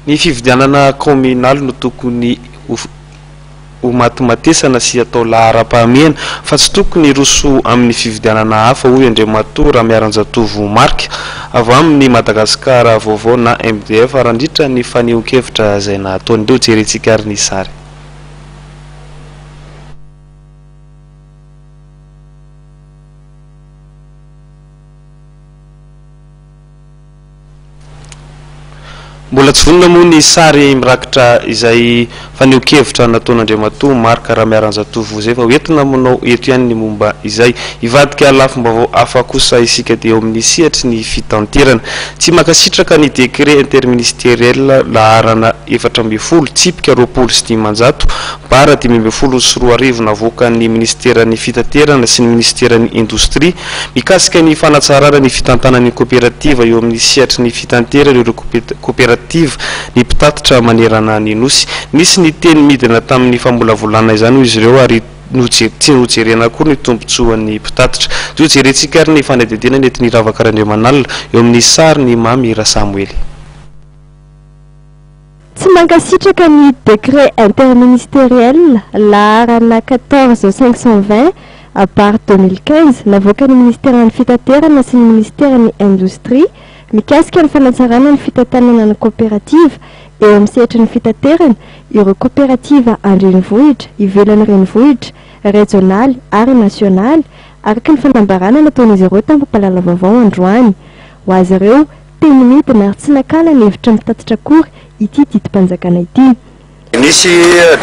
Ny fifidianana kaominaly no tokony ho ho matimatesana sy atao laharam-pahamehana fa tsy tokony hiroso amin'ny fifidianana hafa, hoy Andriamatoa Ramiaranjatovo Marc, avy amin'ny Madagasikara Vaovao na MDF, randritra ny fanehoan-kevitra izay nataony. Ndeha hojerentsika ary ny sary. Mbola tsy vonona moa ny sary mirakitra izay fanehoan-kevitra nataon'Andriamatoa Marc Ramiaranjatovo izay fa ho entina aminao eto ihany ny momba izay. Hivadika lafim-baovao hafa kosa isika dia eo amin'ny sehatry ny fitanterana. Tsy mankasitraka ny décret interministériel laharana 14 tsipika 520 bara 2015 navoakan'ny minisiteran'ny fitaterana sy ny minisiteran'ny indostria Mikasika ny fanatsarana ny fitantanan'ny koperativa eo amin'ny sehatry ny fitanterana ireo koperativa ny mpitatitra manerana ny Nosy. Nisy ny teny midina tamin'ny famolavolana izany hoy izy ireo ary tsy nojerena akory ny tombontsoan'ny mpitatitra. Toa jerentsika ary ny fanadihadiana nentin'i Ravaka Randriamanalina eo amin'ny sarin'i Mamy Rasamoely. Tsy mankasitraka ny décret interministériel laharana 14 520 barre 2015 navoakan'ny minisiteran'ny Fitaterana sy ny minisiteran'ny Indostria mikasika ny fanatsarana ny fitantanana ny koperativa eo amin'ny sehatry ny fitaterana ireo koperativa an-drenivohitra, ivelan'ny renivohitra, rejionaly ary nasionaly, araka ny fanambarana nataon'izy ireo tamin'ny mpampahalala vaovao androany. Ho azy ireo, Teny midina ary tsy nakana ny hevitry ny mpitatitra akory ity didim-panjakana ity. Nisy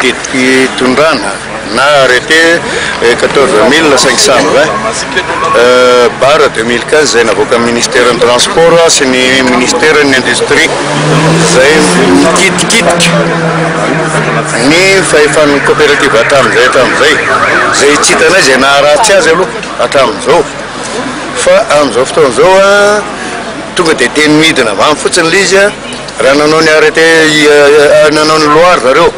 didim-pitondrana na arrêté 14520 barre 2015 izay navoakan'ny ministeran'ny transport sy ny ministeran'ny industrie izay mikitikitika ny fahefan'ny coopérative hatramin'izay hatramin'izay, izay tsy hitanay izay naharatsy azy aloha hatramin'izao fa amin'izao fotoana izao. Tonga dia teny midina avy any fotsiny ilay izy an, raha nanao ny arrêté nanao ny loi ry zareo,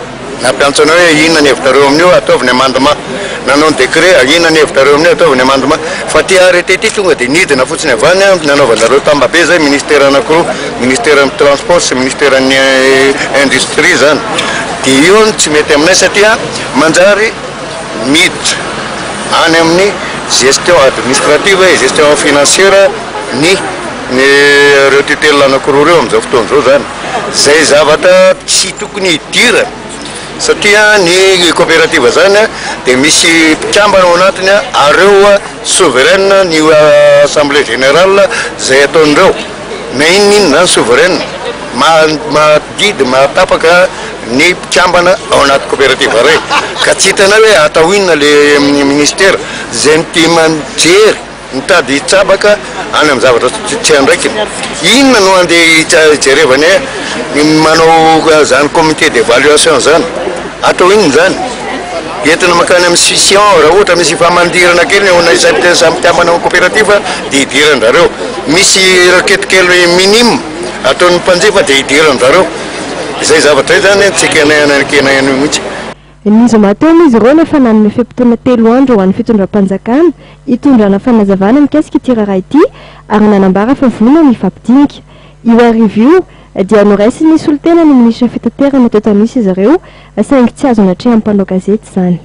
nampiantso anay hoe inona ny hevitrareo amin'io, ataovy ny amendement, nanao ny décret, inona ny hevitrareo amin'io, ataovy ny amendement, fa ity arrêté ity tonga dia nidina fotsiny avy any an, nanaovan-jareo tambabe izay ministera anakiroa, ministeran'ny transport sy ministeran'ny industrie izany, dia io no tsy mety aminay satria manjary miditra any amin'ny gestion administrative et gestion financière ny ireo tutelle anakiroa ireo amin'izao fotoana izao izany, izay zavatra tsy tokony hidirana satria ny coopérative izany dia misy mpikambana ao anatiny ary ireo souveraine ny assemblée générale izay ataon'ireo na inona inona izany souveraine mahadidy mahatapaka ny mpikambana ao anaty coopérative iray ka tsy hitanay hoe atao inona le ministera izay mijery Mitady hitsabaka any amin'ny zavatra tsy andraikiny. Inona no andeha hijerevany ny manao izany comité d'évaluation izany? Atao inona izany? Entina mankany amin'ny scission, raha ohatra misy famandirana kely eo amin'ny samy mpikambana ao amin'ny coopérative dia idiran-dRareo. Misy requête kely minime ataon'ny mpanjifa dia idiran-dRareo. Izay zavatra izay izany tsy ekenay hanaikenay an'io mihitsy. Ny zoma teo moa izy ireo no efa nanome fe-potoana telo andro ho an'ny fitondram-panjakana hitondrana fanazavana mikasika ity raharaha ity ary nanambara fa vonona ny hifampidinika. Io hariva io dia noraisin'ny solontena ny minisitry ny fitaterana teto Anosy izy ireo saingy tsy azo natrehan'ny mpanao gazety izany.